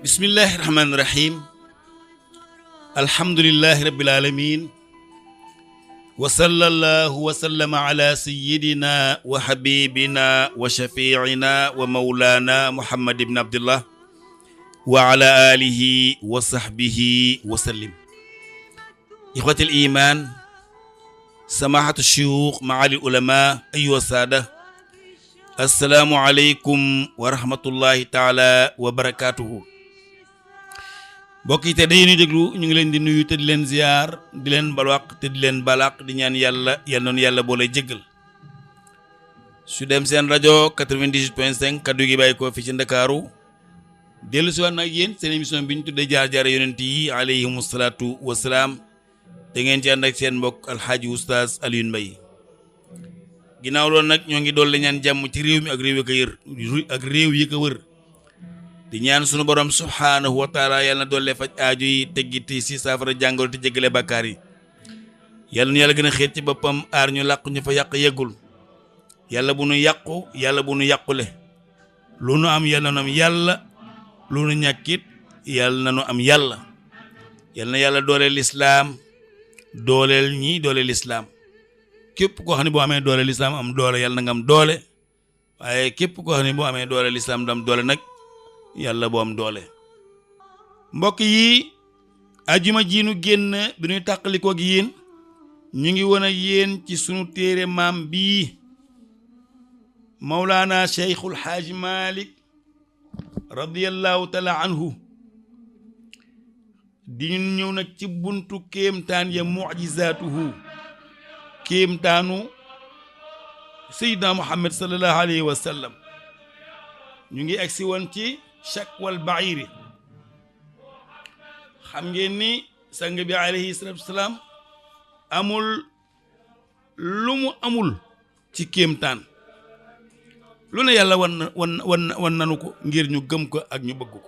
bismillahi rahmaani rahim alhamdulillahi rabbil alamin wa sallallahu wa sallama ala sayyidina wa habibina wa shafiina wa mawlana muhammad ibn abdullah wa ala alihi wa sahbihi wa sallim. Ikhwatul iman, samahatu shuyukh, maali ulama, ayyuha saada, assalaamu aleykum wa rahmatullahi taala wa barakatuhu. mbokk yi te dañuy déglu ñu ngi leen di nuyu te di leen ziyaar di leen balwaq te di leen balaq di ñaan yàlla noonu yàlla boole jéggal. Sud FM seen rajo 98.5 kaddu gi bàyyi ko fi ci Ndakaaru dellu si waat nag yéen seen émission bi ñu tuddee jaar-jaare yonent yi alayhimu salaatu wasalaam da ngeen ci ànd ak seen mbokk alxaaji oustaz Alioune Mbaye. ginnaaw loolu nag ñoo ngi doole ñaan jàmm ci réew mi ak réew yi ko wër di ñaan sunu borom subhaanahu wa taala yàlla na doole faj aaju yi teggiti si saafara jàngoro te jéggale bàkkaar yi. yàlla nu yàlla gën a xeet ci boppam aar ñu làqu ñu fa yàq yeggul. yàlla bu nu yàqu yàlla bu nu yàqule. lu nu am yàlla nu am yàlla lu nu ñàkkit yàlla na nu am yàlla. yàlla na yàlla dooleel lislaam dooleel ñi dooleel lislaam. képp koo xam ne boo amee doole lislaam am doole yàlla na nga am doole waaye képp koo xam ne boo amee doole lislaam du am doole nag yàlla boo am doole. mbokk yi ajuma ji nu génn bi ñuy tàqalikoo gi yéen ñu ngi woon ak yéen ci sunu téere maam bii Mawlaana Cheikhul Haaji Malik radiyallahu taala anhu di ñu ñëw nag ci buntu kéemtaan ya mu'jizaatuhu kéemtaanu Seydina Muhammad sallallahu alayhi wa sallam. ñu ngi agsi woon ci shakwal bairi. xam ngeen ni sang bi alayhi salatu wasalaam amul lu mu amul ci kéemtaan lu ne yàlla wan nanu ko ngir ñu gëm ko ak ñu bëgg ko.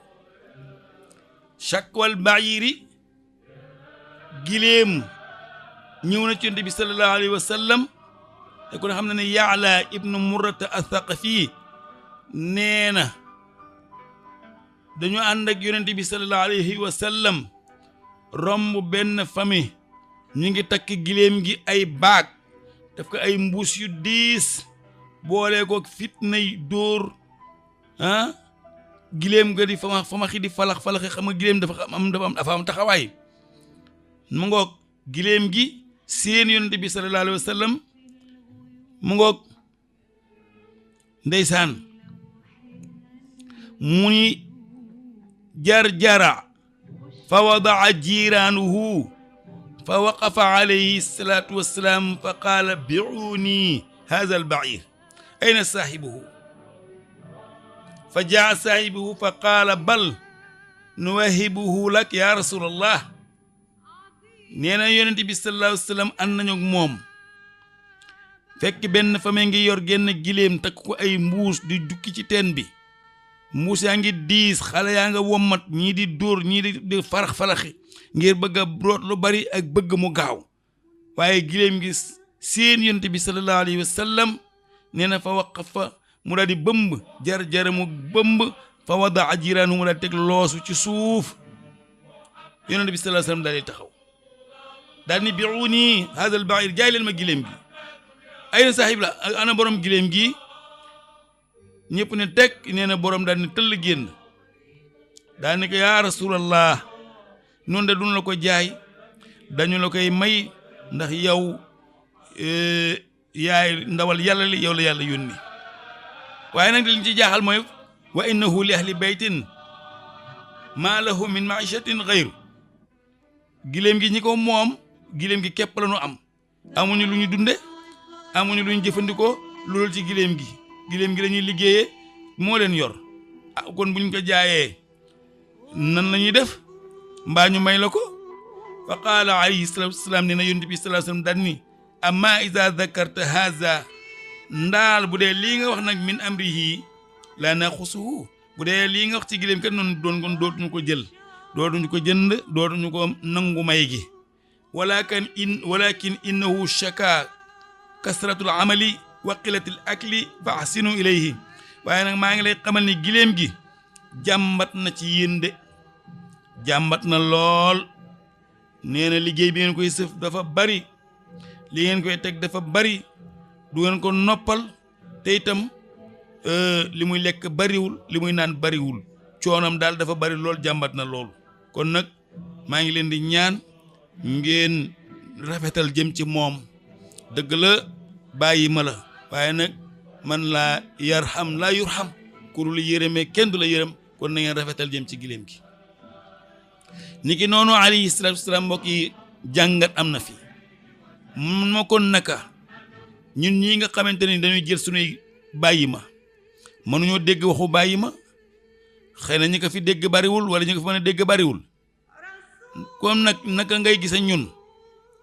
shakwal bairi giléem ñëw na ci yonent bi sallallahu alayhi wa sallam te ku ne xam na ne Yaala ibnu Murrata Athaqafi nee na dañu ànd ak yonent bi sallallahu alayhi wa sallam romb benn famille ñu ngi takk giléem gi ay baag daf ko ay mbuus yu diis boole ko fitnay dóor giléem ga di famaxi di falaxi xam nga giléem dafa am taxawaay mu ngoog giléem gi seen yonent bi sallallahu alayhi wa sallam mu ngoog ndeysaan mu ni jarjara fa wadaa jiraanuhu fa waqafa alayhi salatu wassalam fa qaala bi'uni hadha al-ba'ir ayna saahibuhu fa jaa saahibuhu fa qaala bal nuwahibuhu lak ya rasulallah. nee na yonent bi sallallahu alayhi wa sallam ànd nañu ak moom fekk benn famille ngi yor genn giléem takk ko ay mbuus di jukki ci teen bi. mbuus yaa ngi diis xale yaa nga wommat ñii di dóor ñii di falaxi ngir bëgg a root lu bari ak bëgg mu gaaw waaye giléem gi seen yonent bi sallallahu alayhi wa sallam nee na fa waqafa mu daal di bëmb jar mu bëmb fa wadaa jiraanu mu daal di teg loosu ci suuf. yonent bi sallallahu alayhi wa sallam daal di taxaw daal ni bi'uni hadha al-ba'ir jaay leen ma giléem gi ayna sahib la ana borom giléem gi. ñëpp ne teg nee na borom daal ni tëll génn daal ni ko yaa rasulallah noonu de duñ la ko jaay dañu la koy may ndax yow yaay ndawal yàlla li yow la yàlla yónni. waaye nag liñ ci jaaxal mooy wa innahu li ahli baytin maa lahu min maishatin ghayru. giléem gi ñi ko moom giléem gi képp la ñu am amuñu lu ñu dunde amuñu lu ñu jëfandikoo loolu ci giléem gi. giléem gi lañuy liggéeyee moo leen yor kon buñ ko jaayee nan la ñuy def mbaa ñu may la ko. fa qaala alayhi salatu wasalaam nee na yonent bi sallallahu alayhi wasallam daan ni amma iza dhakarta haza ndaal bu dee lii nga wax nag min amrihi la naxusuhu bu dee lii nga wax ci giléem kat noonu dootuñu ko jël dootuñu ko jënd dootuñu ko nangu may gi. walakin innahu shaka kasratul amali wa qillatil akli fa ahsinu ilayhi. waaye nag maa ngi lay xamal ni giléem gi jàmbat na ci yéen de jàmbat na lool nee na liggéey bi ngeen koy sëf dafa bari li ngeen koy teg dafa bari du ngeen ko noppal te itam li muy lekk bariwul li muy naan bariwul coonam daal dafa bari lool jàmbat na lool kon nag maa ngi leen di ñaan ngeen rafetal jëm ci moom dëgg la bàyyi ma la waaye nag man laa yarham laa yurham ku dul yërëmee kenn du la yërëm kon na ngeen rafetal jëm ci giléem gi niki noonu alayhi salaatu wasalaam mbokk yi jàngat am na fi mun ma kon naka ñun ñii nga xamante ni dañuy jël suñuy bàyyi ma mënuñoo dégg waxu bàyyi ma xëy na ñi ko fi dégg bariwul wala ñi ko fi mën a dégg bariwul comme nag naka ngay gisa ñun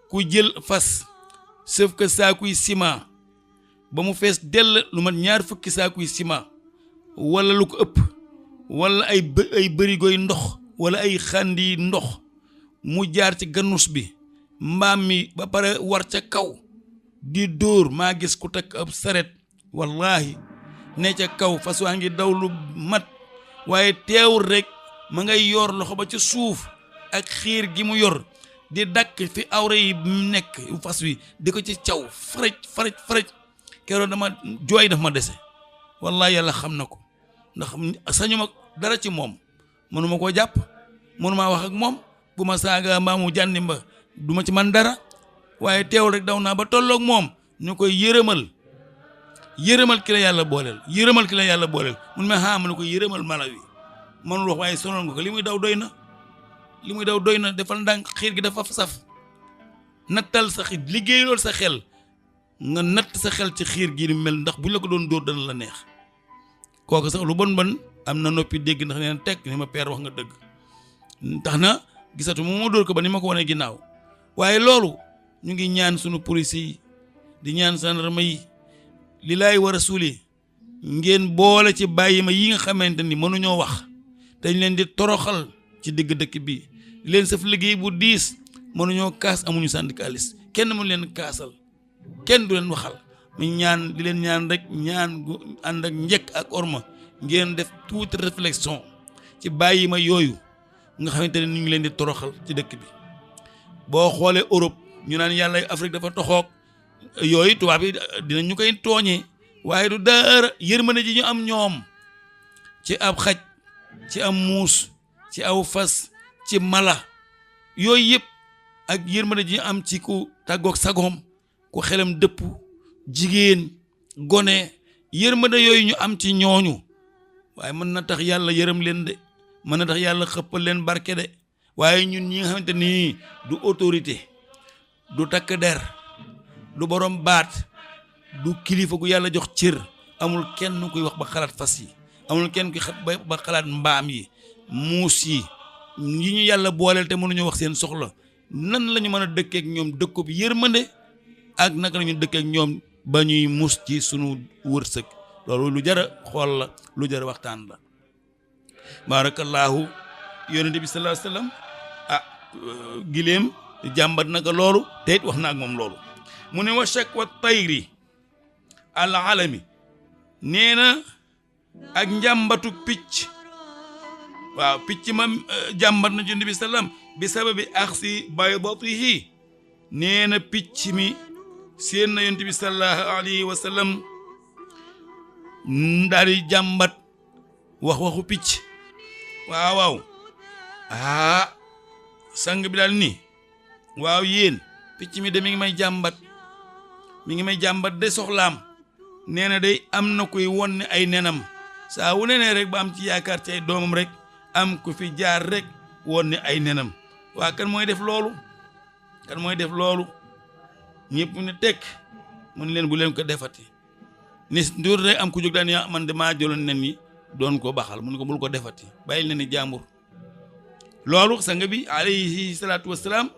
ku jël fas sëf ko saakuy ciment ba mu fees dell lu mat 2 fukki saakuy ciment wala lu ko ëpp wala ay bërigoy ndox wala ay xandi ndox mu jaar ci ganus bi mbaam mi ba pare war ca kaw di dóor maa gis ku takk ab saret wallahi ne ca kaw fas waa ngi daw lu mat waaye teewul rek ma ngay yor loxo ba ca suuf ak xiir gi mu yor di dakk fi awra yi nekk fas wi di ko ci caw faraj keroog dama jooy daf ma dese wallahi yàlla xam na ko ndax sañu ma dara ci moom mënuma koo jàpp mënuma wax ak moom bu ma saaga mbaa mu jànni mba du ma ci man dara waaye teewul rek daw naa ba tolloog moom ñu koy yërëmal ki la yàlla booleel yërëmal ki la yàlla booleel mun ma mu ne ko yërëmal mala wi mënul wax waaye sonal nga ko li muy daw doy na defal ndànk xiir gi dafa saf nattal sa xel liggéey lool sa xel nga natt sa xel ci xiir gi ni mel ndax buñ la ko doon dóor dana la neex kooku sax lu bon am na noppi dégg ndax neen tekk ni ma père wax nga dëgg tax na gisatu moo dóor ko ba ni ma ko wane ginnaaw waaye loolu ñu ngi ñaan sunu police yi di ñaan gendarme yi li laay war a suuli ngeen boole ci bàyyi ma yi nga xamante ni mënuñoo wax dañ leen di toroxal ci digg dëkk bi leen saf liggéey bu diis mënuñoo kaas amuñu syndicaliste kenn mënu leen kaasal kenn du leen waxal mi ñaan di leen ñaan rek ñaan gu ànd ak njëkk ak orma ngeen def toute réflexion ci bàyyi ma yooyu nga xamante ne ñu ngi leen di toroxal ci dëkk bi boo xoolee Europe ñu naan yàlla Afrique dafa toxoog yooyu tubaab yi dinañ ñu koy tooñee waaye du dara yërmande ji ñu am ñoom ci ab xaj ci am muus ci aw fas ci mala yooyu yëpp ak yërmande ji ñu am ci ku tàggoog sagoom ku xelam dëpp jigéen gone yërmande yooyu ñu am ci ñooñu waaye mën na tax yàlla yërëm leen de mën na tax yàlla xëppal leen barke de waaye ñun ñi nga xamante nii du autorité du takk der du borom baat du kilifa gu yàlla jox cër amul kenn kuy wax ba xalaat fas yi amul kenn kuy ba xalaat mbaam yi muus yi ñu yàlla booleel te mënuñu wax seen soxla nan la ñu mën a dëkkeek ñoom dëkkub yërmande ak naka la ñu dëkkeek ñoom ba ñuy mus ci sunu wërsëg loolu lu jara xool la lu jara waxtaan la barakallahu yonente bi sallallahu alayhi wasallam giléem jàmbat naka loolu te it wax na ak moom loolu mu ne wa shakwa tayri al alami nee na ak njàmbatu picc waaw picc ma jàmbat na yonente bi sallam bi sababi axsi baydatihi nee na picc mi seen na yonente bi sallallahu alayhi wa sallam daal di jàmbat waxu picc waaw sang bi daal ni waaw yéen picc mi de mi ngi may jàmbat de soxlaam nee na day am na kuy won ne ay nenam saa wu nenee rek ba am ci yaakaar ci ay doomam rek am ku fi jaar rek won ne ay nenam waa kan mooy def loolu ñëpp ne tekk mun leen bu leen ko defati ni ndur rek am ku jóg daan yaa man damaa jëloon nen yi doon ko baxal mun ko bul ko defati bàyyil nen ni jàmbur loolu sang bi alayhi salaatu wassalaam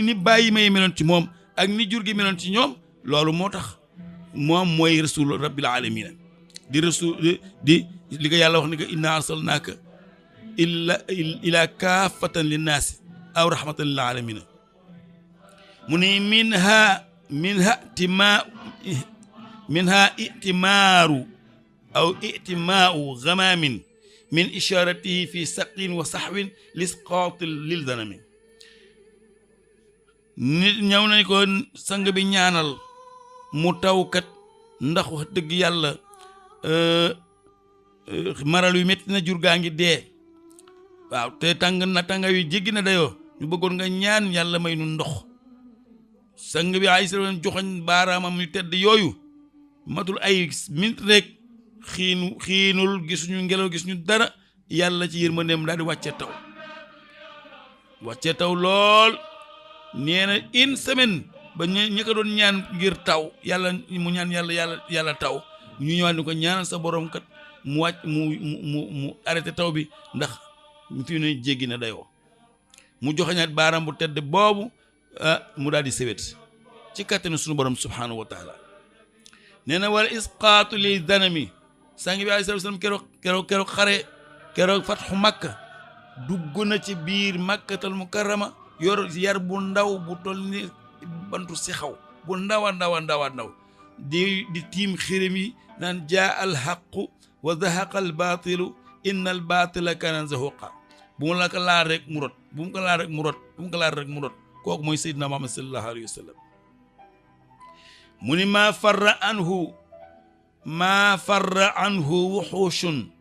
ni bàyyi may meloon ci moom ak ni jur gi meloon ci ñoom loolu moo tax moom mooy rasul rabbil alamina di rasul di li ko yàlla wax ni ko inna arsalnaaka ila kaafatan linnaasi aw rahmatan lil alamina mu ni minha itimaaru aw itimaau ghamaamin min isharatihi fi saqin wa saxwin lisqaatil lil danami nit ñëw nañ ko sang bi ñaanal mu tawkat ndax wax dëgg yàlla maral yu métti na jur gaa ngi dee waaw te tànga yu jéggi na dayoo ñu bëggoon nga ñaan yàlla may nu ndox sang bi ay salaam joxoñ baaraamam yu tedd yooyu matul ay minute rek xiinul gisuñu ngelaw gisuñu dara yàlla ci yërmandeem daal di wàccee taw lool nee na une semaine ba ñi ko doon ñaan ngir taw yàlla mu ñaan yàlla taw ñu ñëwaat ni ko ñaanal sa borom kat mu wàcc mu arrêté taw bi ndax fi ne jéggi na dayoo mu joxañaat baaraam bu tedd boobu mu daal di sewet ci kattanu sunu borom subhanahu wa taala nee na wala isqaatu li danami sang bi alayhi salaam keroog xare keroog fatxu makka dugg na ci biir makkatal mukarrama yor yar bu ndaw bu toll ni bantu si xaw bu ndaw di tiim xirim yi naan jaa al xaqu wa zahaqa al baatilu inna al baatila kana zahuqa bu mu la ko laal rek mu rot bu mu ko laal rek mu rot kooku mooy Seydina Muhammad sallallahu alayhi wa sallam mu ni maa farra anhu wuxuushun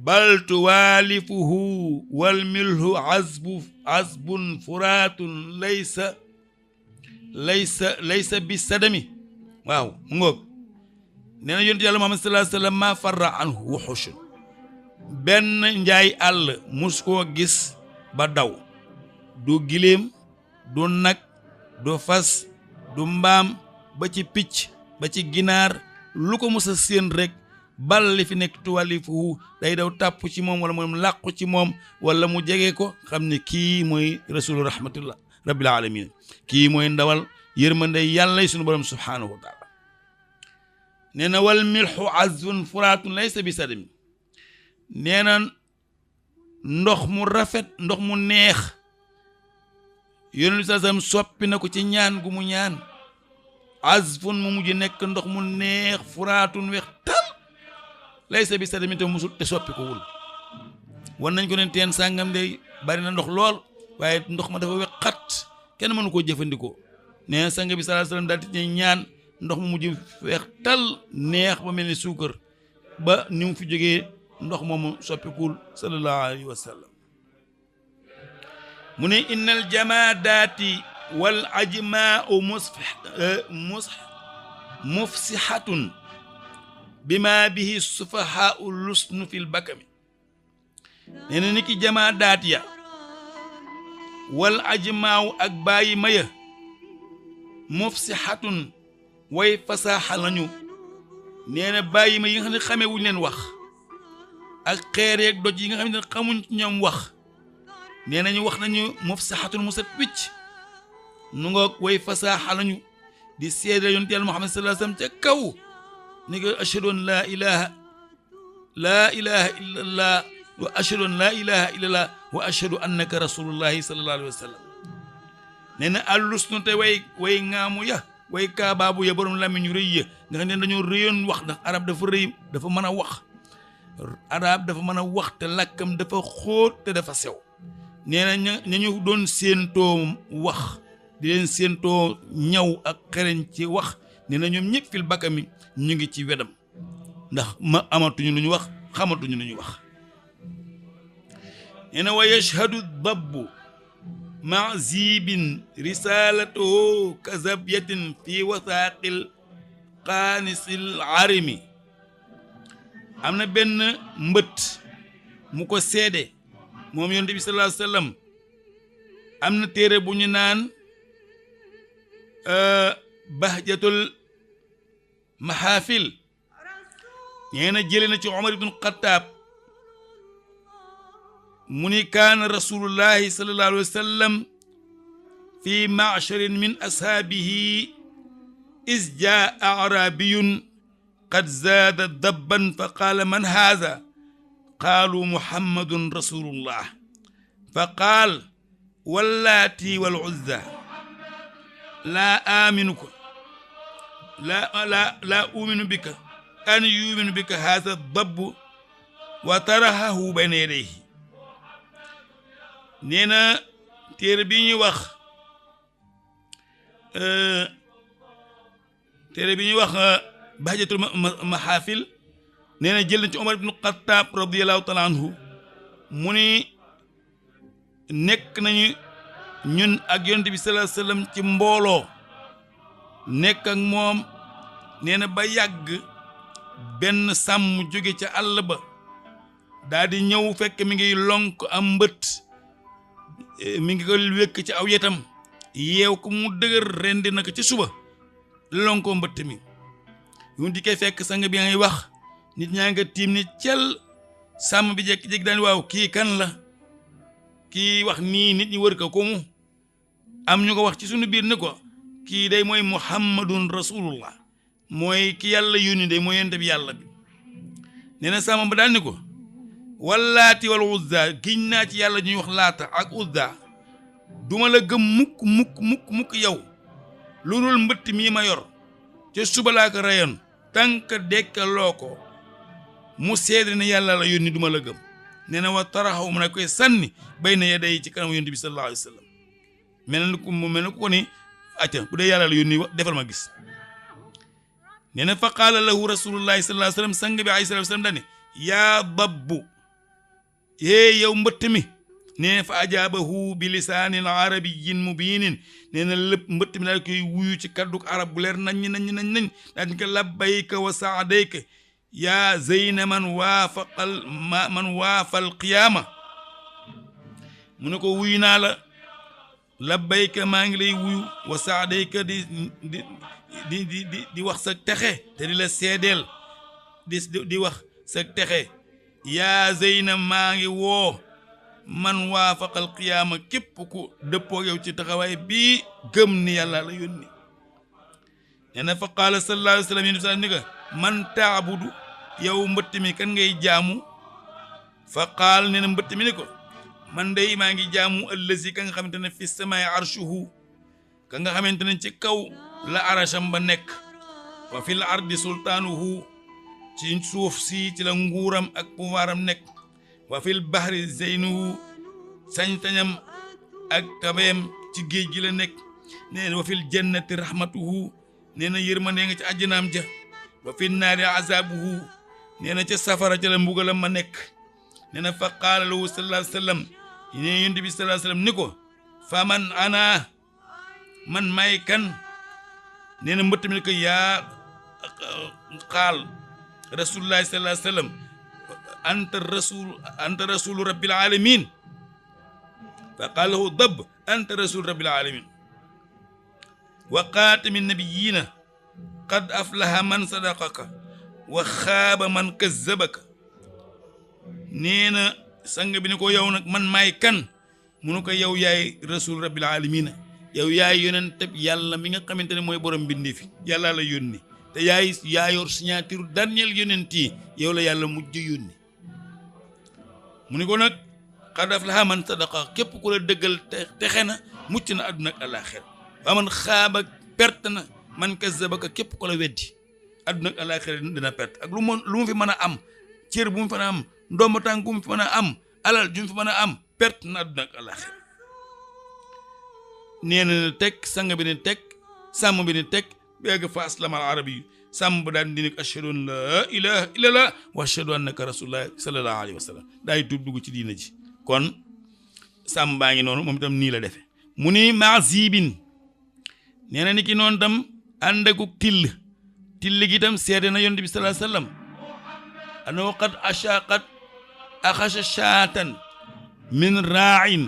bal tuwaalifuhu wal milhu azbun furaatun laysa bi sadami waaw mu ngoog nee na yonent yàlla Muhammad sallallahu alayhi wa sallam maa farra anhu wuxuushun benn njaay àll mus koo gis ba daw du giléem du nag du fas du mbaam ba ci picc ba ci ginaar lu ko mës a séen rek bal li fi nekk tuwalifu day daw tàpp ci moom wala moom làqu ci moom wala mu jege ko xam ne kii mooy rasulu rahmatullah rabbil alamin kii mooy ndawal yërmande yàlla sunu borom subhanahu wa taala nee na wal milxu azbun furaatun laysa bi sadami nee na ndox mu rafet ndox mu neex yonent bi sallam soppi na ko ci ñaan gu mu ñaan azfun mu mujj nekk ndox mu neex furaatun weex tal laysa bi sadami te musul te soppi ko wul wan nañ ko ne teen sàngam de bari na ndox lool waaye ndox ma dafa weex xat kenn mënu koo jëfandikoo nee na sang bi sallallahu alayhi wasallam daal di ñaan ndox mu mujj weex tal neex ba mel ni suukar ba ni mu fi jógee ndox moomu soppikuul sallallahu alayhi wa sallam mu ne innal jamaadaati wal ajmaau mufsihatun bima bihi sufahaau lusnu fil bakami nee na ni ki jamaadaat ya wal ajmaaw ak bàyyi maya mufsihatun way fasaaxa lañu nee na bàyyi ma yi nga xam ne xamee wuñ leen wax ak xeer yeeg doj yi nga xam ne xamuñ ci ñoom wax nee nañu wax nañu mufsahatun mu set wicc nu nga way fasaaxa lañu di seede yonent Yàlla Muhammad sallallahu alayhi wasallam ca kaw ni ko ashhadu an laa ilaha illa allah wa ashhadu an laa ilaha illa allah wa ashhadu annaka rasulullahi sallallahu alayhi wasallam nee na àllusnu te way ŋaamu ya way kaabaabu ya borom làmmiñ ñu rëy ya nga xam ne dañoo rëyoon wax ndax arab dafa rëy dafa mën a wax arab dafa mën a wax te làkkam dafa xóot te dafa sew nee na ñu doon séentoo wax di leen séentoo ñaw ak xereñ ci wax nee na ñoom ñëpp fil bakkami ñu ngi ci wedam ndax ma amatuñu lu ñu wax xamatuñu lu ñu wax nee na wa yashhadu dabbu ma zibin risalatuhu kazabyatin fi wasaaqil qaanisil arimi am na benn mbët mu ko seede moom yonent bi sallallahu alayhi wasallam am na téere bu ñu naan bahjatul mahafil nee na jële na ci Umar ibn Xattaab mu ni kaana rasulullahi sallallahu alayhi wa sallam fi ma'sharin min ashaabihi iz jaa a'raabiyun qad zaada dabban fa qaala man haadha qaalu muhammadun rasulullah fa qaal wallaati wal uzza laa aaminuka laa uminu bika an yuminu bika haadha dabbu wa tarahahu bayna yadayhi nee na téere bi ñuy wax bahjatul mahafil nee na jël na ci Omar ibnu Xattaab radiyallahu taala anhu mu ni nekk nañu ñun ak yonent bi sallallahu alayhi wasallam ci mbooloo nekk ak moom nee na ba yàgg benn sàmm jóge ca àll ba daa di ñëw fekk mi ngi lonk am mbët mi ngi ko wékk ci aw yetam yeew ko mu dëgër rendi na ko ci suba lonkoo mbëtt mi yu di koy fekk sang bi ngay wax nit ñaa nga tiim ni cel sàmm bi jékki-jékki daan waaw kii kan la kii wax nii nit ñi wër ko mu am ñu ko wax ci sunu biir ne ko kii day mooy muhammadun rasulullah mooy ki yàlla yónni day mooy yonent bi yàlla bi nee na sàmm ba daal ni ko wallaati wal uzza giñ naa ci yàlla ñuy wax laata ak uzza duma la gëm mukk yow lu dul mbëtt mii ma yor ca suba laa ko reyoon tànk dekkaloo ko mu seede ne yàlla la yónni duma la gëm nee na wa taraxaw mu ne koy sànni bay na yaday ci kanam yonent bi sallallahu alayhi wa sallam mel na ko ni acca bu dee yàlla la yónni defal ma gis nee na fa qaala lahu rasulullahi sallallahu alayhi wa sallam sang bi alayhi salatu wasallam dane yaa dabbu yow mbëtt mi nee na fa ajaabahu bi lisaanin arabiyyin mubiinin nee na lépp mbëtt mi daal koy wuyu ci kadduk arab bu leer nañ daal ko labbayka wa saadayka yaa zeyna man waafal qiyaama mu ne ko wuyu naa la labbayka maa ngi lay wuyu wa saadayka di wax sa texe te di la seedeel di wax sa texe yaa zeyna maa ngi woo man waafaqal qiyaama képp ku dëppoo yow ci taxawaay bii gëm ni yàlla la yónni nee na fa qaala sallallahu alayhi wa sallam yéen sa ni ko man taabudu yow mbëtt mi kan ngay jaamu fa qaal nee na mbëtt mi ni ko man day maa ngi jaamu allazi ka nga xamante ne fi samaay arshuhu ka nga xamante ne ci kaw la arasham ba nekk wa fil ardi sultaanuhu ci suuf si ci la nguuram ak pouvoiram nekk wa fil bahri zeynuhu sañ-sañam ak tabeem ci géej gi la nekk nee na wa fil jannati rahmatuhu nee na yërmande nga ci àjjanaam ja wa fil naari azabuhu nee na ca safara ca la mbugalam ma nekk nee na fa qaala lahu sallallahu alayhi wa sallam ne yonent bi sallallahu alayhi wa sallam ni ko fa man ana man may kan nee na mbëtt mi ni ko yaa qaal rasulullahi sallallahu alayhi wa sallam anta rasulu rabbil alamin fa qaala lahu dab anta rasul rabbil alamin wa xaatami nabiyina qad aflaha man sadaqaka wa xaaba man kazzabaka nee na sang bi ni ko yow nag man maay kan mu ne ko yow yaay rasul rabbil alamina yow yaay yonentab yàlla mi nga xamante ne mooy borom bindi fi yàlla la yónni te yaa yor signature dernier yonent yi yow la yàlla mujj yónni mu ni ko nag qad aflaha man sadaqa képp ku la dëggal texe na mucc na àdduna ak àllaaxira wa man xaaba perte na man kazzabaka képp ku la weddi àdduna ak àllaaxira dina perte ak lu mu fi mën a am cër bu mu fi mën a am ndomba tànk bu mu fi mën a am alal ju mu fi mën a am perte na àdduna ak àllaaxira nee na teg sang bi ne teg sàmm bi ne teg béyga fa aslama al arabi sàmm ba daan di nekk ashhadu an laa ilaha illallah wa ashhadu annaka rasulullah sallallahu alayhi wa sallam daay tuub dugg ci diina ji kon sàmm baa ngi noonu moom itam nii la defe mu ni maazibin nee na ni ki noonu tam ànd akuk till gi itam seede na yonent bi sallallahu alayhi wa sallam annahu qad ashaqat axasha shaatan min raa'in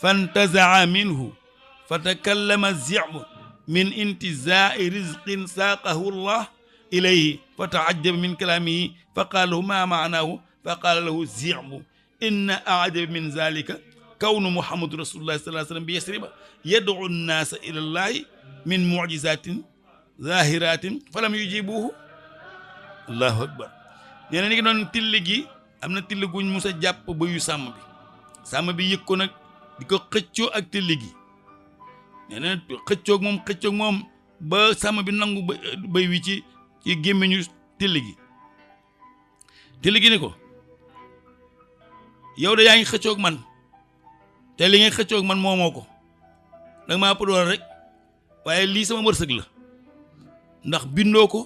fantazaa minhu fatakallama zi'bu min intizaa'i rizqin saaqahu Allah ilayhi fataajjaba min kalaamihi faqaala lahu maa ma'naahu faqaala lahu zi'bu inna a'jaba min zaalika kawnu Muhammadu rasuulullaahi sallallaahu alayhi wa sallam bi Yasriba yad'u nnaasa ilallaahi min mu'jizaatin zaahiraatin falam yujiibuuhu. Allaahu akbar. nee na ni ki doon till gi am na till guñ musa jàpp bëyu sàmm bi yëg ko nag di ko xëccoo ak till gi nee na xëccoog moom ba sàmm bi nangu bëy wi ci gémmiñu till gi ni ko yow de yaa ngi xëccoog man te li ngay xëccoog man moomoo ko danga maa ëpp doole rek waaye lii sama wërsëg la ndax bindoo ko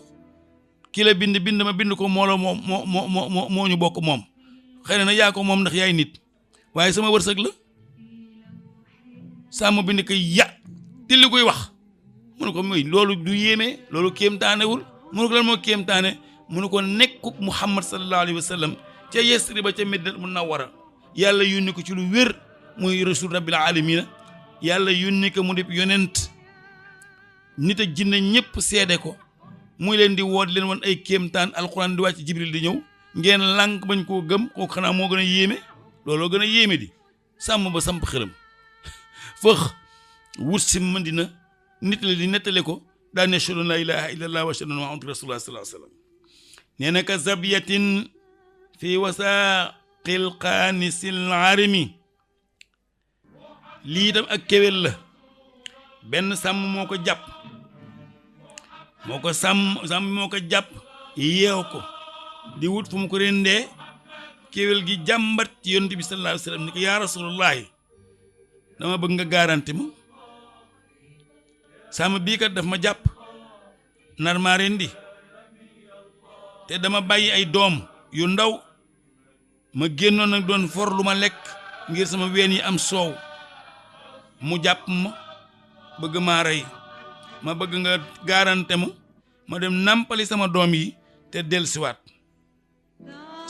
ki la bind ma bind ko moo la moo ñu bokk moom xëy na yaa ko moom ndax yaay nit waaye sama wërsëg la sàmm bind ko te li koy wax mu ne ko mooy loolu du yéeme loolu kéemtaanewul mu ne ko lan moo kéemtaane mu ne ko nekkuk Muhammad sallallahu alayhi wa sallam ca Yasriba ca Madina Munawwara yàlla yónni ko ci lu wér muy rasul rabbil alamina yàlla yónni ko mu def yonent nit ak jinne ñëpp seede ko muy leen di woot leen wan ay kéemtaan alquran di wàcc jibril di ñëw ngeen lànk bañ koo gëm kooku xanaa moo gën a yéeme looloo gën a yéeme di sàmm ba samp xërëm fëx wut si Madina nit la di nettale ko daa ne ashhadu an laa ilaaha illallah wa ashhadu anna muhammadan rasulullah sallallahu alayhi wa sallam nee na ka zabiyatin fi wasaaqil qaanisil arimi lii itam ak kéwél la benn sàmm moo ko jàpp moo ko jàpp yeew ko di wut fu mu ko rendee kéwél gi jàmbat ci yonent bi sallallahu alayhi wa sallam ni ko yaa rasulullahi dama bëgg nga garanti ma sàmm bii kat daf ma jàpp nar maa rendi te dama bàyyi ay doom yu ndaw ma génnoon nag doon for lu ma lekk ngir sama ween yi am soow mu jàpp ma bëgg maa rey ma bëgg nga garante ma dem nàmpali sama doom yi te dellusiwaat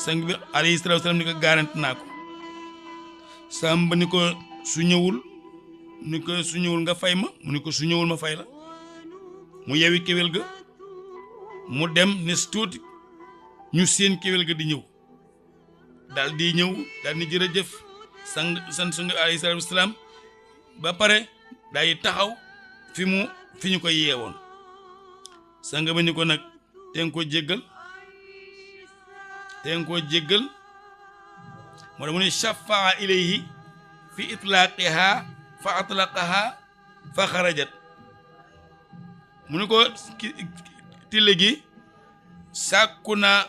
sang bi alayhi salaatu wa salaam ni ko garante naa ko sàmba ni ko su ñëwul nga fay ma mu ni ko su ñëwul ma fay la mu yewi kéwél ga mu dem nes tuuti ñu seen kéwél ga di ñëw daal di jërëjëf san sunga alayhi salaatu wa salaam ba pare day taxaw fi ñu ko yeewoon sang ba ni ko nag teen koo jéggal moo tax mu ne shafaa ilayhi fi itlaqiha fa atlaqaha fa xarajat mu ne ko tille gi sàkku naa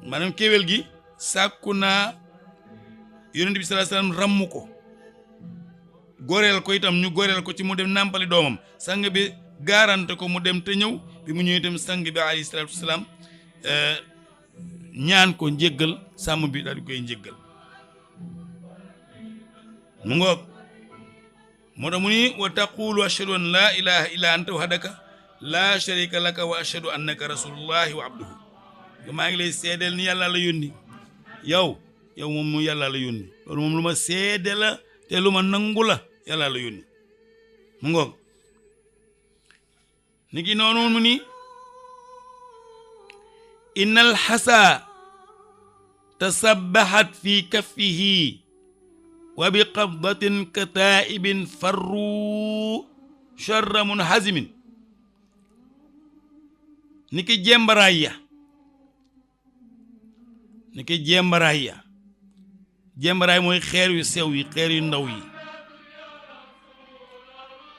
maanaam kéwél gi sàkku naa yonent bi sallallahu alayhi wasallam ramm ko goreel ko itam ñu goreel ko ci mu dem nàmpali doomam sang bi garante ko mu dem te ñëw bi mu ñëw itam sang bi alayhi salaatu wasalaam ñaan ko njéggal sàmm bi daal di koy njéggal mu ngoog moo tax mu ni wa taqulu ashhadu an laa ilaha illa anta wahdaka laa sharika laka wa ashhadu annaka rasulullahi wa abduhu maa ngi lay seedeel ni yàlla la yónni yow moom mu yàlla la yónni loolu moom lu ma seede la te lu ma nangu la yàlla la yónni mu ngoog ni ki noonu mu ni innal xasa tasabbahat fi kaffihi wa bi qabdatin kataa'ibin farru sharra munhazimin ni ki jembaraay mooy xeer yu sew yi xeer yu ndaw yi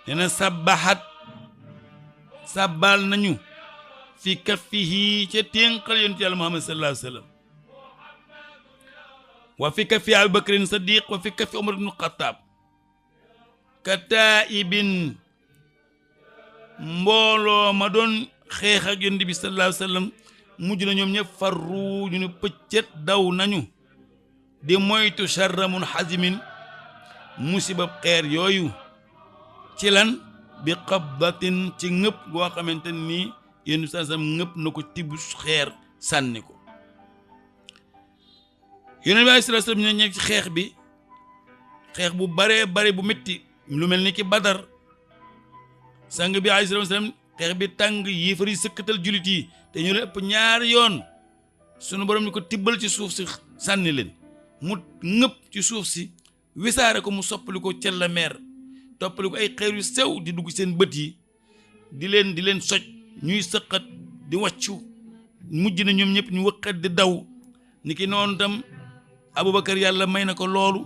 nee na sabbal nañu fi kaffihi ca ténqal yonent yàlla Muhammad sallallahu alayhi wa sallam wa fi kaffi Abu Bakrin Sadiq wa fi kaffi Umar ibn Khattab kataa'ibin mbooloo ma doon xeex ak yonent bi sallallahu alayhi wa sallam mujj na ñoom ñëpp farru ñu ne pëccët daw nañu di moytu sharra munhazimin musiba xeer yooyu ci lan bi qabdatin ci ngëpp goo xamante nii yonent bi sallallahu alayhi wa sallam ngëpp na ko tibb xeer sànni ko yonent bi sallallahu alayhi wa sallam ñu nekk ci xeex bu baree bare bu métti lu mel ni ki Badar sang bi alayhi salaatu wa salaam xeex bi tàng yéefar yi sëkkatal julit yi te ñu leen ëpp ñaari yoon sunu borom ni ko tibbal ci suuf si sànni leen mu ngëpp ci suuf si wisaare ko mu soppali ko cel la meer toppali ko ay xeer yu sew di dugg seen bët yi di leen soj ñuy sëqat di wàccu mujj na ñoom ñëpp ñu wëqat di daw ni ki noonu tam Abubakar yàlla may na ko loolu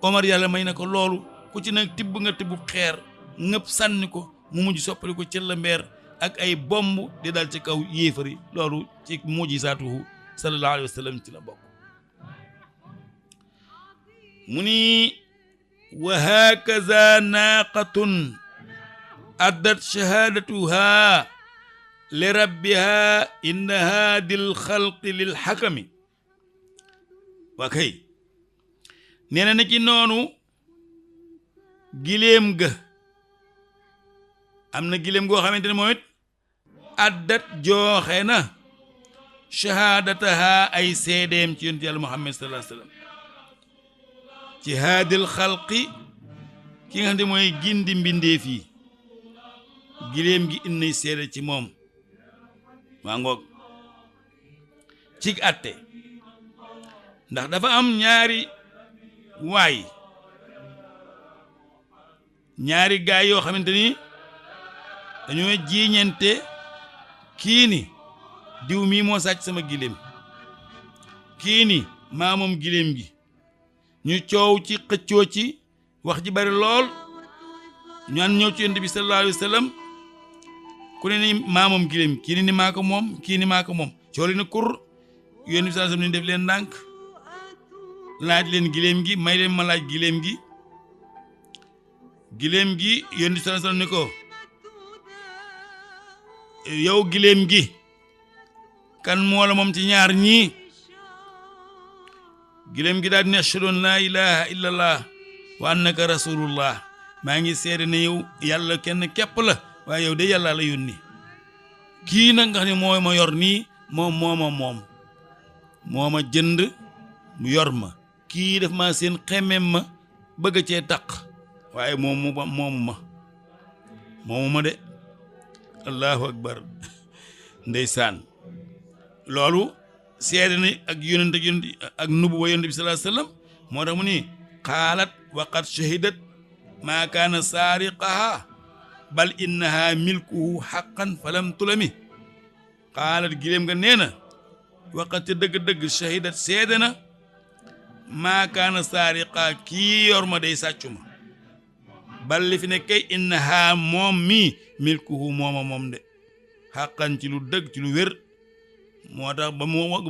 Omar yàlla may na ko loolu ku ci nag tibb nga tibb xeer ngëpp sànni ko mu mujj soppali ko cel la meer ak ay bomb di dal ci kaw yéefari loolu ci mujisaatuhu sallallahu alayhi wa sallam ci la bokk mu ni wa hakaza naaqatun addat shahadatuha li rabbiha inna haadil xalqi lil xakami waa kay nee na ki noonu giléem ga am na giléem goo xamante ne moom it addat jooxe na shahaadataha ay seedeem ci yonent yàlla Muhammad sallallahu alayhi wa sallam ci haadil xalqi ki nga xam ne mooy gindi mbindeef yi giléem gi innay seede ci moom maa ngoog cig atte ndax dafa am ñaari gaay yoo xamante ni dañoo jiiñante kii ni diw mii moo sàcc sama giléem kii ni maa moom giléem gi ñu coow ci xëccoo ci wax ji bari lool ñaan ñëw ci yonent bi sallallahu alayhi wa sallam ku ne ni maa moom giléem kii ni maa ko moom kii ni maa ko moom coow li na kur yonent bi sallallahu alayhi wa sallam ni def leen ndànk laaj leen giléem gi may leen ma laaj giléem gi yonent bi sallallahu alayhi wa sallam ni ko yow giléem gi kan moo la moom ci ñaar ñii giléem gi daal di ne ashhadu an laa ilaha illallah wa annaka rasulullah maa ngi seede ne yow yàlla kenn képp la waaye yow de yàlla la yónni kii nag nga xam ne moo ma yor nii moom moo ma jënd mu yor ma kii def ma seen xemmem ma bëgg cee taq waaye moomu ma de allahu akbar ndeysaan loolu seede na ak yonent ak nubuwa yonent bi sallallahu alayhi wasallam moo tax mu ni qaalat wa qad shahidat maa kaana saariqaha bal innaha milkuhu haqqan falam tulami qaalat giléem nga nee na waqat ca dëgg-dëgg shahidat seede na maa kaana saariqaha kii yor ma day sàccu ma bal li fi ne kay innaha moom mii milkuhu moom de haqqan ci lu dëgg ci lu wér moo tax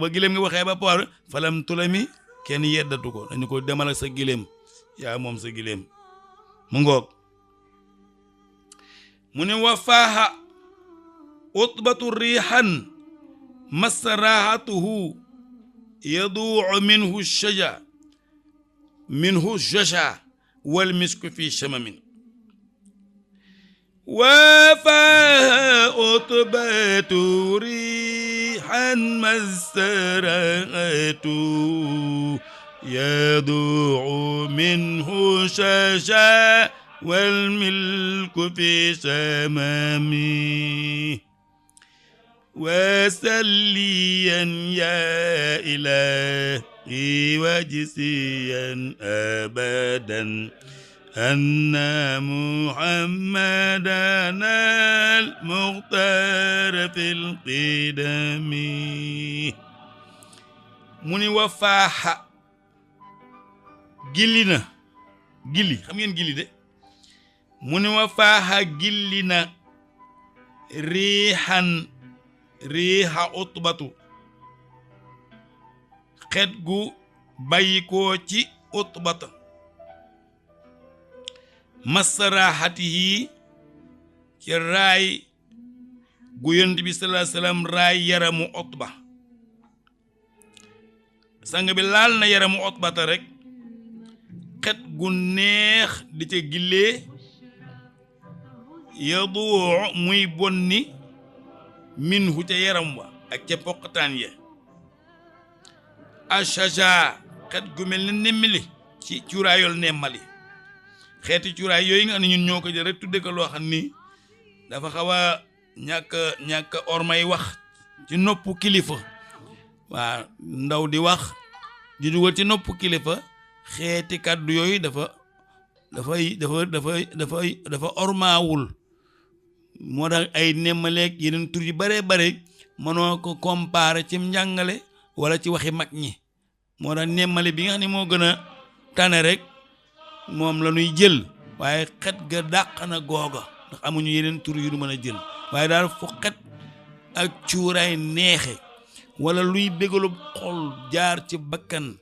ba giléem nga waxee ba pare falam tulami kenn yeddatu ko dañu ko demal ak sa giléem yaa moom sa giléem mu ngoog mu ne wa faaha utbatu riixan massa raahatuhu yaduu minhu shaja wal misku fi shamamin wa faaha utbatu riixan massa raahatuhu yaduu minhu shaja wal milku fi samami wasalliyan ya ilahi wajsiyan abadan anna muhammadan al-mukhtar fil qidami mu ni wa faaxa gilli xam ngeen gilli de mu ni wa faaxa gilli na riixa utbatu xet gu bàyyikoo ci utbata masaraxatihi ci raay gu yonent bi sallallahu alayhi wasallam raay yaramu utba sang bi laal na yaramu utbata rek xet gu neex di ca gillee yadu muy bonni minhu ca yaram wa ak ca poqataan ya ashaja xet gu mel ne nemmali ci cuuraayol nemmali xeeti cuuraay yooyu nga xam ne ñun ñoo ko jël rek tudde ko loo xam ni dafa xaw a ñàkk ormay wax ci noppu kilifa waa ndaw di wax di dugal ci noppu kilifa xeeti kàddu yooyu dafa ormaawul moo tax ay nemmaleeg yeneen tur yu bare bare mënoo ko comparer ci njàngale wala ci waxi mag ñi moo tax nemmale bi nga xam ne moo gën a tane rek moom la ñuy jël waaye xet ga dàq na googa ndax amuñu yeneen tur yu du mën a jël waaye daal fu xet ak cuuraay neexe wala luy bégalub xol jaar ci bakkan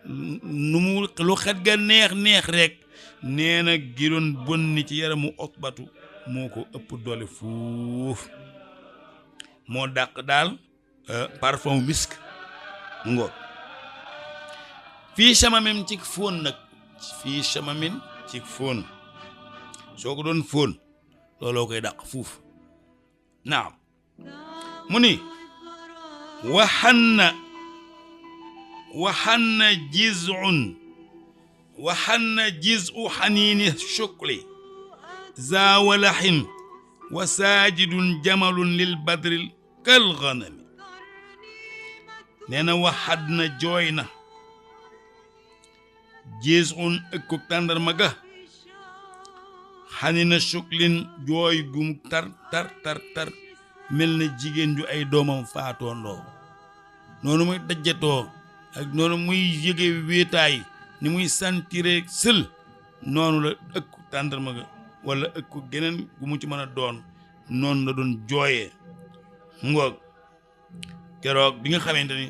nu mu lu xet ga neex rek nee na gi doon bonni ci yaramu Utbatu moo ko ëpp doole fuuf moo dàq daal parfum misk mu ngoog fii chamamin ci fóon nag fii chamamin ci fóon soo ko doon fóon looloo koy dàq fuuf naam mu ni waxanna jiz'u xaniini shukli zaawalaxin wa saajidun jamalun lil badril kal ganami nee na waxad na jooy na jiz'un ëkkuk tàndarma ga xaniina shuklin jooy gum tar mel na jigéen ju ay doomam faatoondoo noonu muy dajjatoo ak noonu muy yëge wéetaay ni muy santire sël noonu la ëkku tàndarma ga wala ëkku geneen gu mu ci mën a doon noonu la doon jooyee ngoog keroog bi nga xamante ni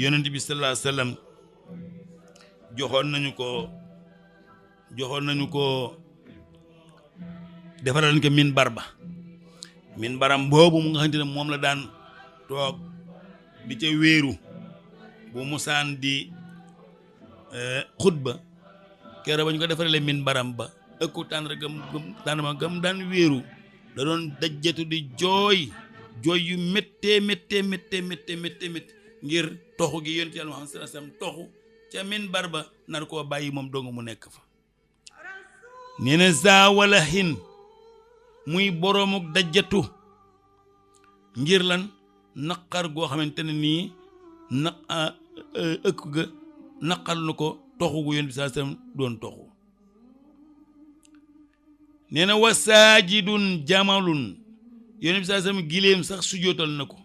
yonent bi sallallahu alayhi wa sallam joxoon nañu ko defaral nañu ko min baram boobu mu nga xamante ne moom la daan toog di ca wéeru bu musaan di xutba keroog ba ñu ko defaralee min baram ba ëkku tàndarma gam daan wéeru da doon dajjatu di jooy yu méttee ngir toxu gi yonent Yàlla Muhammad sallallahu alayhi wasallam toxu ca min bar ba nar koo bàyyi moom dong mu nekk fa nee na zaawala hin muy boroomuk dajjatu ngir lan naqar goo xamante ne nii ëkk ga naqar na ko toxu gu yonent bi sallallahu alayhi wasallam doon toxu nee na wa saajidun jamalun yonent bi sallallahu alayhi wasallam giléem sax sujootal na ko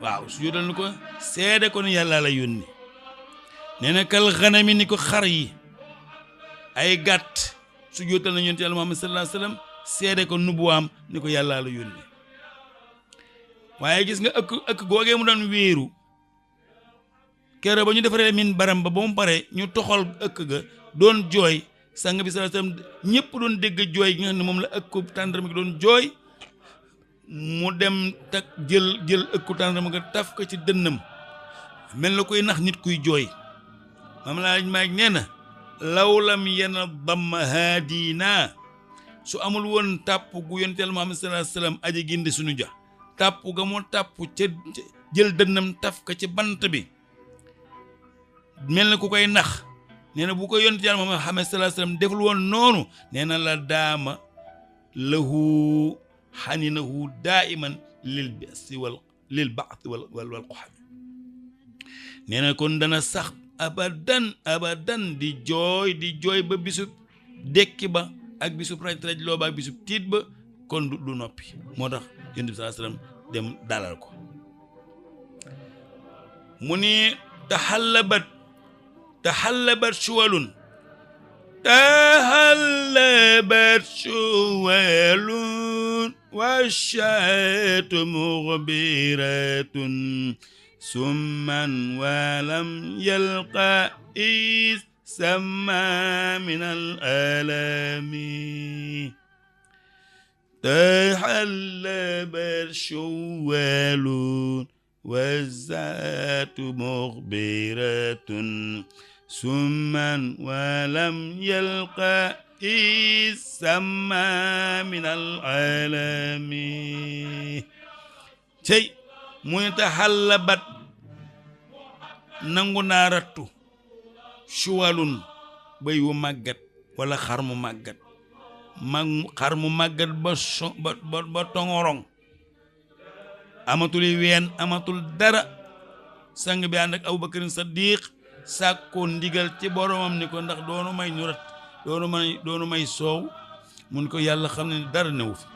waaw sujootal na ko seede ko ni yàlla la yónni nee na kal xanami ni ko xar yi ay gàtt sujootal na yonent Yàlla Muhammad sallallahu alayhi wasallam seede ko nubuwaam ni ko yàlla la yónni waaye gis nga ëkk googee mu doon wéeru keroog ba ñu defaree min baram ba mu pare ñu toxal ëkk ga doon jooy sang bi sallallahu alayhi wasallam ñëpp doon dégg jooy gi nga xam ne moom la ëkku tàndarma gi doon jooy mu dem tak jël ëkku tàndarma ga taf ko ci dënnam mel na koy nax nit kuy jooy maam laa maag nee na lawlam yena damma haadina su amul woon tàpp gu yonent Yàlla Muhammad sallallahu alayhi wasallam aji gindi suñu ja tàpp ga moo tàpp ca jël dënnam taf ko ci bant bi mel na ku koy nax nee na bu ko yonent Yàlla Muhammad sallallahu alayhi wasallam deful woon noonu nee na la daama lahu xaninahu daiman lil basi wal lil ba'thi wal quham nee na kon dana sax abadan di jooy ba bisub dekki ba ak bisub raj loo ba ak bisub tiit ba kon du noppi moo tax yonent bi sallallahu alayhi wasallam dem dalal ko mu ni taxallabat shuwalun washaatu mughbiratun summan walam yalqa is sama min al alami taxallabat shuwalun washaatu mughbiratun summan walam yalqa isama min al alami cey mu ne taxallabat nangu naa rattu shuwalun bëy wu màggat wala xar mu màggat ba tongorong amatul ween amatul dara sang bi ànd ak Abubakar Saddiq sàkkoo ndigal ci boromam ni ko ndax doonu may ñu rat doonu may soow mun ko yàlla xam ne dara newu fi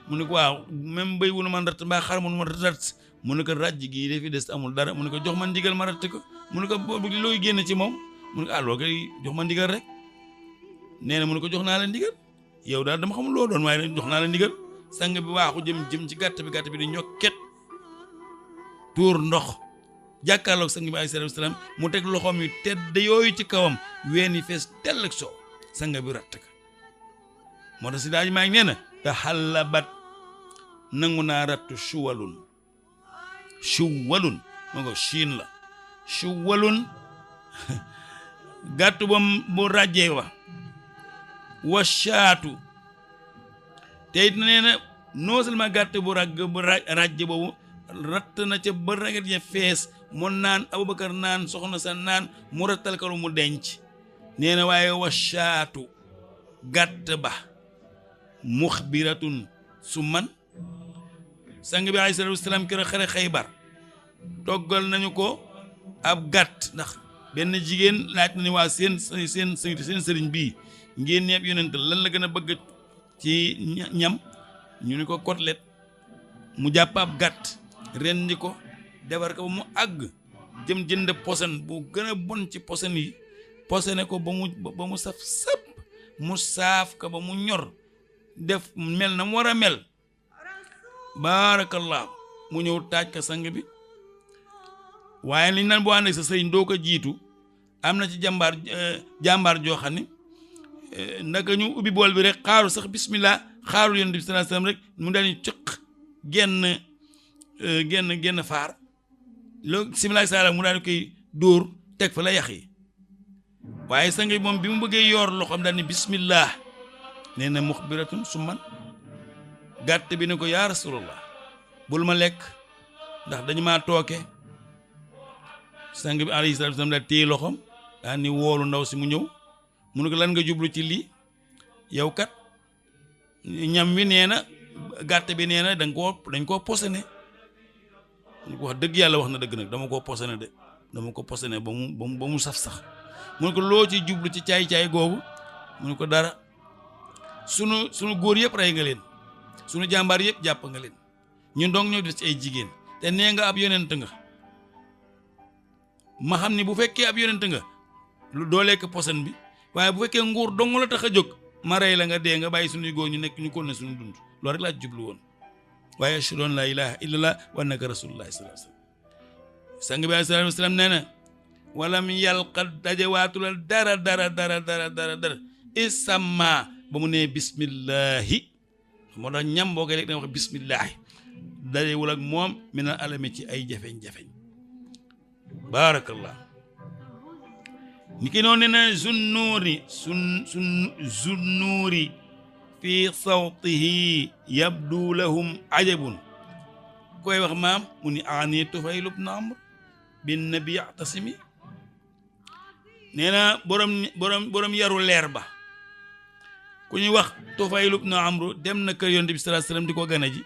mu ne ko waaw même béy wu nu man rat mbaa xar mu nu ma rat mu ne ko ràjj gii dafi des amul dara mu ne ko jox ma ndigal ma rat ko mu ne ko boobu looy génn ci moom mu ne ko loo koy jox ma ndigal rek nee na mu ne ko jox naa la ndigal yow daal dama xamul loo doon waaye jox naa la ndigal sang bi waaxu jëm ci gàtt bi di ñokket tuur ndox jàkkaarloog sang bi alayhi salaatu wasalaam mu teg loxoom yu tedd yooyu ci kawam ween yi fees tell ak soow sang bi ratt ka moo tax si daaj maa ngi nee na te xallabat nangu naa rattu shuwalun moo ko chiin la shuwalun gàttu ba bu ràjjee wa shaatu te it nee na non seulement gàtt bu ràjj boobu ratt na ca ba raget ya fees mu naan Abubakar naan soxna sa naan mu rattal ko mu denc nee na waaye wa shaatu gàtt ba muxbiratun su man sang bi alayhi salaatu wasalaam kër xare Xaybar toggal nañu ko ab gàtt ndax benn jigéen laaj na ni waa seen sëriñ bii ngeen ñeeb yonent lan la gën a bëgg ci ñam ñu ni ko côtelette mu jàpp ab gàtt rendi ko defar ko ba mu àgg jëm jënd posen bu gën a bon ci posen yi posene ko ba mu saf sap mu saaf ko ba mu ñor def mel na mu war a mel baarakallah mu ñëw taaj ka sang bi waaye liñ naan boo ànd ak sa sëriñ doo ko jiitu am na ci jàmbaar joo xam ne naka ñu ubbi bool bi rek xaaru sax bismillah xaarul yonent bi sallallahu alayhi wasallam rek mu daal di cëq genn faar loolu bismillah salaam mu daal di koy dóor teg fa la yax yi waaye sang bi moom bi mu bëggee yoor loxoom daal ni bismillah nee na muxbiratun summan gàtt bi ne ko yaa rasulallah bul ma lekk ndax dañu maa tooke sang bi alayhi salaatu wasallam daal téye loxoom daal ni woolu ndaw si mu ñëw mu ne ko lan nga jublu ci lii yow kat ñam wi nee na gàtt bi nee na dañ koo posone wax dëgg yàlla wax na dëgg nag dama koo posone de dama ko posone ba mu saf sax mu ne ko loo ci jublu ci caay-caay googu mu ne ko dara sunu góor yëpp rey nga leen sunu jàmbaar yëpp jàpp nga leen ñun donc ñoo des ci ay jigéen te nee nga ab yonent nga ma xam ni bu fekkee ab yonent nga lu doo lekk posen bi waaye bu fekkee nguur dong la tax a jóg ma rey la nga dee nga bàyyi suñuy góor ñu nekk ñu kon ne suñu dund loolu rek laa jublu woon waaye ashhadu an laa ilaaha illallah wa annaka rasulullahi sallallahu alayhi wasallam sang bi alayhi wasallam nee na walam yalqa dajawaatulal dara isamma ba mu nee bismillahi moo tax ñam boo koy lekk danga wax bismillahi dajewul ak moom minal alami ci ay jafeñ-jafeñ baarakallah ni ki noonu nee na zunnuuri fi sawtihi yabdu lahum ajabun koy wax maam mu ni ani Tufayl ibn Amr bin nabi ya'tasimi nee na borom yaru leer ba ku ñuy wax Tufayl ibn Amr dem na kër Yonent bi sallallahu alayhi wasallam di ko gana ji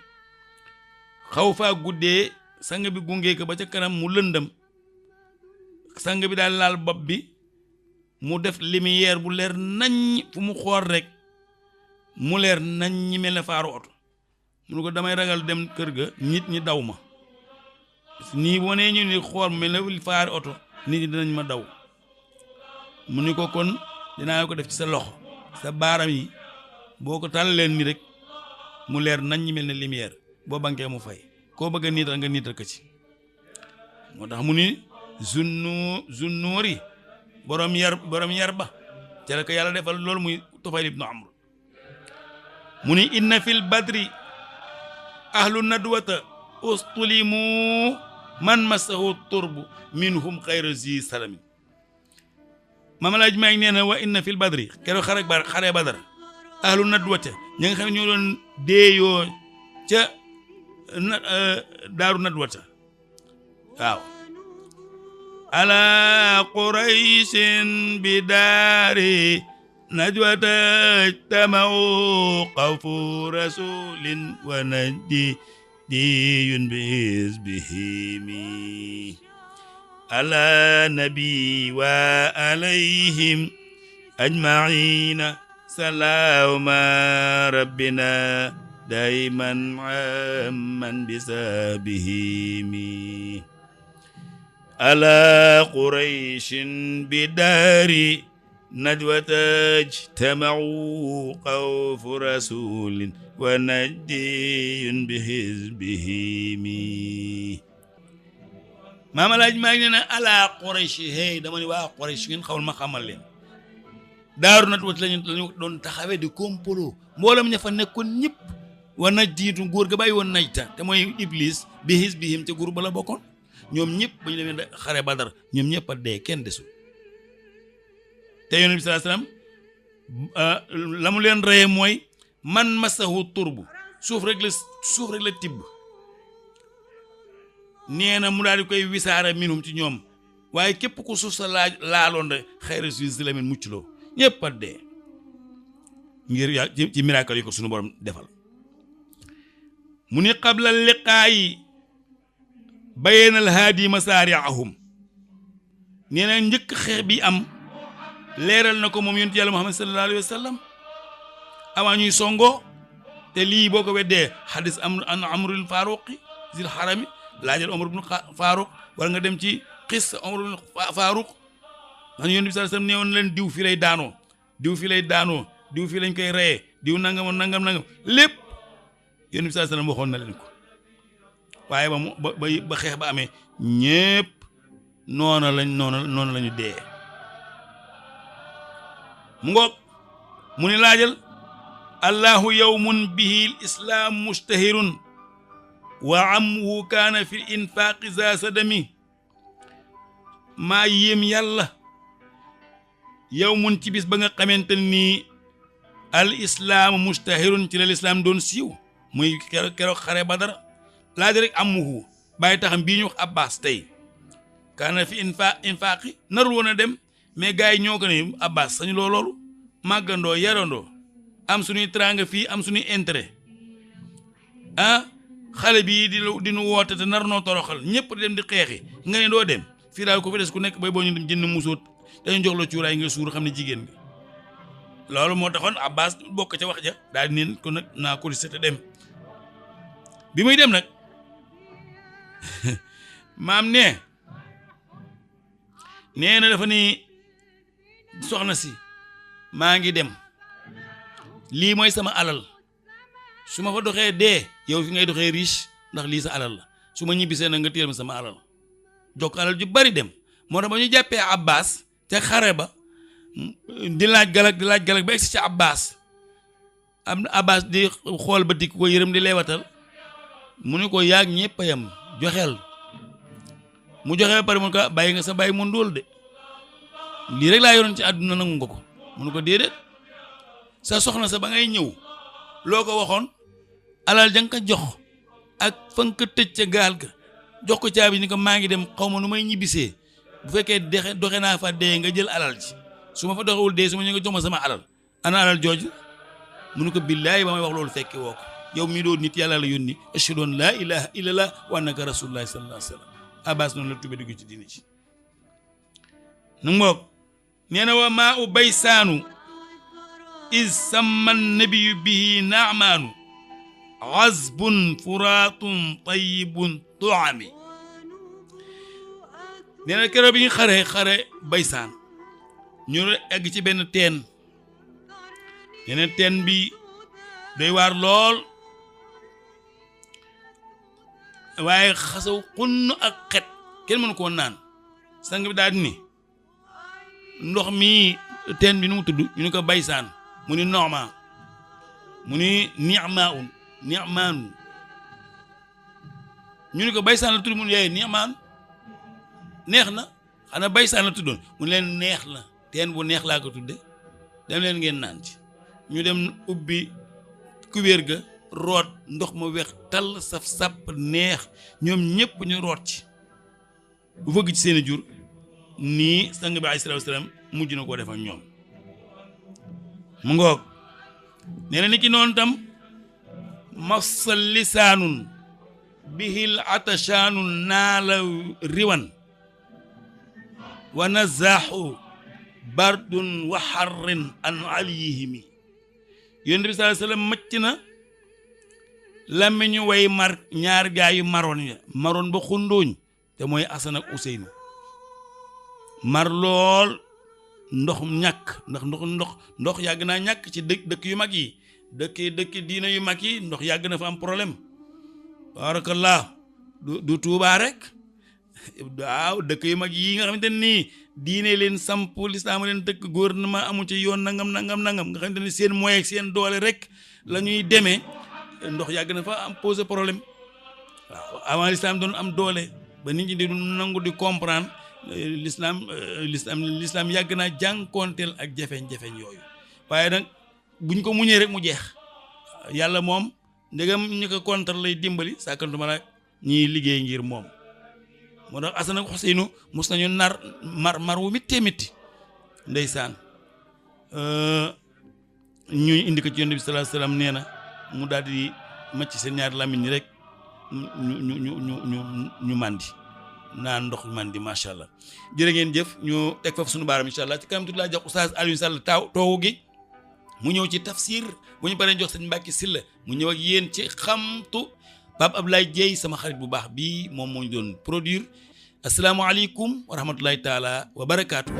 xaw faa guddee sang bi gunge ko ba ca kanam mu lëndëm sang bi daal laal bopp bi mu def lumière bu leer nañ fu mu xool rek mu leer nañ ñi mel ne faaru oto mu ne ko damay ragal dem kër ga nit ñi daw ma nii boo nee ñu ni xool mel ne faari oto nit ñi dinañ ma daw mu ni ko kon dinaa ko def ci sa loxo sa baaram yi boo ko tàll leen ni rek mu leer nañ ñi mel ne lumière boo bankee mu fay koo bëgg a niital nga niital ko ci moo tax mu ni zunnuuri borom yar ba ca la ko yàlla defal loolu muy Tufayl ibn Amr mu ni inna fil badri ahlu nadwata ustulimu man masahu turbu minhum xayra zi salami Maam Alaaji Maalik nee na wa inna fil badri keroog xare badar ahlu nadwata ñi nga xam ne ñoo doon deeyoo ca daaru nadwata waaw ala quraysin bi daari najwata ijtamau xawfu rasulin wa najdi diyun bi hizbihimi ala nabi wa alayhim ajmaina salaama rabbina daiman amman bisabihimi ala qurayshin bidari najwata ijtamau xawfu rasulin wa najdiyun bihizbihimi maama laaj maa ngi ne ala Quraysh hey dama ni waa Quraysh ngeen xawul ma xamal leen daaru nat wat lañu doon taxawee di kompolo mboolam ña fa nekkoon ñëpp wa naj diitu góor ga bàyyi woon najta te mooy iblis bi hizbihim ca groupe ba la bokkoon ñoom ñëpp ba ñu demee xare Badar ñoom ñëpp a dee kenn desul te yonent bi sallallahu alayhi wasallam la mu leen reye mooy man masahu turbu suuf rek la tibb nee na mu daal di koy wisaara minum ci ñoom waaye képp ku suuf sa laaloon rek xayra si la men mucc loo ñëpp a dee ngir ci miracle yi ko sunu borom defal mu ni qabla liqaayi bayenal haadi masaari'ahum nee na njëkk xeex bi am leeral na ko moom yonent yàlla Muhammad sallallahu alayhi wa sallam avant ñuy songoo te lii boo ko weddee xadis an amrul faaruqi zil xarami laajal Omar ibn Faaruq wala nga dem ci xis Omar ibn Faaruq ndax yonent bi sallallahu alayhi wa sallam neewoon leen diw fii lay daanoo diw fii lañ koy reyee diw nangam lépp yonent bi sallallahu alayhi wa sallam waxoon na leen ko waaye ba xeex ba amee ñépp noona lañu dee mu ngoog mu ni laajal allahu yawmun bihi l islaam mustahirun wa amhu kaana fi infaqi za sadami maa yéem yàlla yawmun ci bis ba nga xamante nii al islaam mustahirun ci la lislaam doon siiw muy keroog xare Badar laaj rek amuhu bàyyi taxam bii ñu wax Abbas tey kaana fi infaqi narul woon a dem mais gars yi ñoo ko ne Abbas sañu loolu màggandoo yarandoo am suñuy teraanga fii am suñuy intérêt xale bii di nu woote te nar noo toroxal ñëpp di dem di xeexi nga ne doo dem fii daal ko fi des ku nekk bay boo ñu dem jënd musóot dañu jox la cuuraay nga suur xam ne jigéen bi loolu moo taxoon Abbas bokk ca wax ja daal di neen ko nag naa ko te dem bi muy dem nag maam nee na dafa ni soxna si maa ngi dem lii mooy sama alal su ma fa doxee dee yow fi ngay doxee riche ndax lii sa alal la su ma ñibbisee nag nga téyel ma sama alal jokk alal ju bari dem moo tax ba ñu jàppee Abbas te xare ba di laaj galak ba egsi ci Abbas di xool ba dikk ko yërëm di leewatal mu ne ko yaag ñëpp a yam joxeel mu joxe ba pare mu ne ko bàyyi nga sa bàyyi mu ndóol de lii rek laa yoroon ci àdduna nangu nga ko mu ne ko déedéet sa soxna sa ba ngay ñëw loo ko waxoon alal ja nga ko jox ak fa nga ko tëj ca gaal ga jox ko caabi ni ko maa ngi dem xaw ma nu may ñibbisee bu fekkee doxe naa fa dee nga jël alal ji su ma fa doxewul dee su ma ñëw nga jox ma sama alal ana alal jooju mu ne ko billaahi ba may wax loolu fekke woo ko yow mii doon nit yàlla la yónni ashhadu an laa ilaha illallah wa annaka rasulullahi sallallahu alayhi wa sallam Abbas noonu la tube dugg ci diini ci nu ngoog nee na wa maa u baysaanu is samman nabiyu bihi naamaanu azbun furaatun tayyibun tuami nee na keroog bi ñu xare baysaan ñu egg ci benn teen nee na teen bi doy waar lool waaye xasaw xunn ak xet kenn mënu koo naan sang bi daal di ni ndox mi teen bi nu mu tudd ñu ne ko baysaan mu ni nooma mu ni ni'maun ni'maanu ñu ne ko baysaan la tudd mu ne yaay ni'maan neex na xanaa baysaan la tuddoon mu ne leen neex la teen bu neex laa ko tudde dem leen ngeen naan ci ñu dem ubbi kubéer ga root ndox ma weex tall saf sàpp neex ñoom ñëpp ñu root ci bu fëgg ci seeni jur nii sang bi alayhi salaatu wa salaam mujj na koo def ak ñoom mu ngoog nee na ni ki noonu tam mafsal lisaanun bihil atashaanun naala riwan wa nazaaxu bardun wa xarrin an aliyihimi yonent bi sallallahu alayhi wa sallam macc na làmmiñu way mar ñaar gaa yu maroon ba xundooñ te mooy Asan ak Useynu mar lool ndox ñàkk ndax ndox yàgg naa ñàkk ci dëkk yu mag yi dëkk diina yu mag yi ndox yàgg na fa am problème barakallah du Tuubaa rek waaw dëkk yu mag yi nga xamante nii diine leen samp lislaam leen dëkk gouvernement amu ci yoon nangam nga xamante ni seen moyen ak seen doole rek la ñuy demee ndox yàgg na fa am poser problème waaw avant l'islam doon am doole ba nit ñi di nangu di comprendre l'islam yàgg naa jànkoonteel ak jafeñ-jafeñ yooyu waaye nag buñ ko muñee rek mu jeex yàlla moom ndegam ñu ko contre lay dimbali sàkkantuma la ñiy liggéey ngir moom moo tax Asan ak Xuseynu mos nañu mar wu méttee métti ndeysaan ñu indi ko ci Yonent bi sallallahu alayhi wasallam nee na mu daal di macc seen ñaari làmmiñ ñi rek ñu màndi naan ndox màndi macha allah jërë ngeen jëf ñu teg foofu suñu baaram incha allah ci kanam tuuti laa jox Oustaz Alioune Sall toogu gi mu ñëw ci tafsir bu ñu paree jox sëñ Mbàkke Sylla mu ñëw ak yéen ci xamtu Pape Abdoulaye Dieye sama xarit bu baax bii moom moo ñu doon produire asalaamaaleykum wa rahmatullahi taala wa barakaatu.